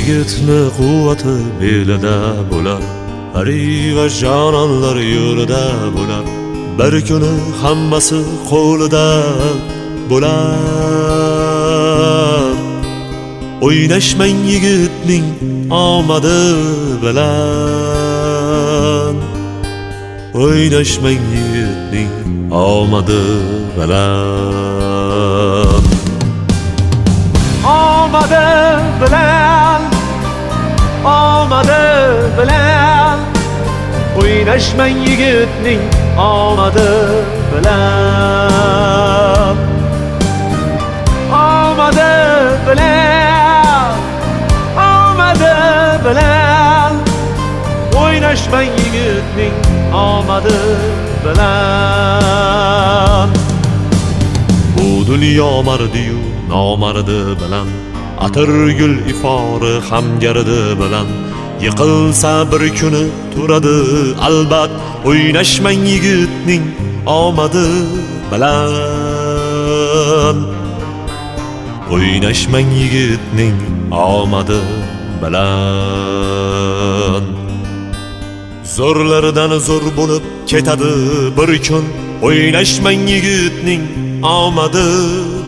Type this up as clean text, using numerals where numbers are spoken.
Yigitni quvvati belida bo'lar, pari va jononlar yo'lida bo'lar. Bir kuni hammasi qo'lida bo'lar. O'ynashmang yigitning omadi bilan. O'ynashmang yigitning omadi bilan. Omadi bilan, omadi bilan o'ynashmang yigitning omadi bilan. Omadi bilan, omadi bilan o'ynashmang yigitning omadi bilan. Bu dunyo mardiyu nomardi bilan, atirgul ifori hamgardi bilan. Yiqilsa bir kuni turadi albat. O'ynashmang yigitning omadi bilan. O'ynashmang yigitning omadi bilan. Zo'rlardan zo'r bo'lib ketadi bir kun. O'ynashmang yigitning omadi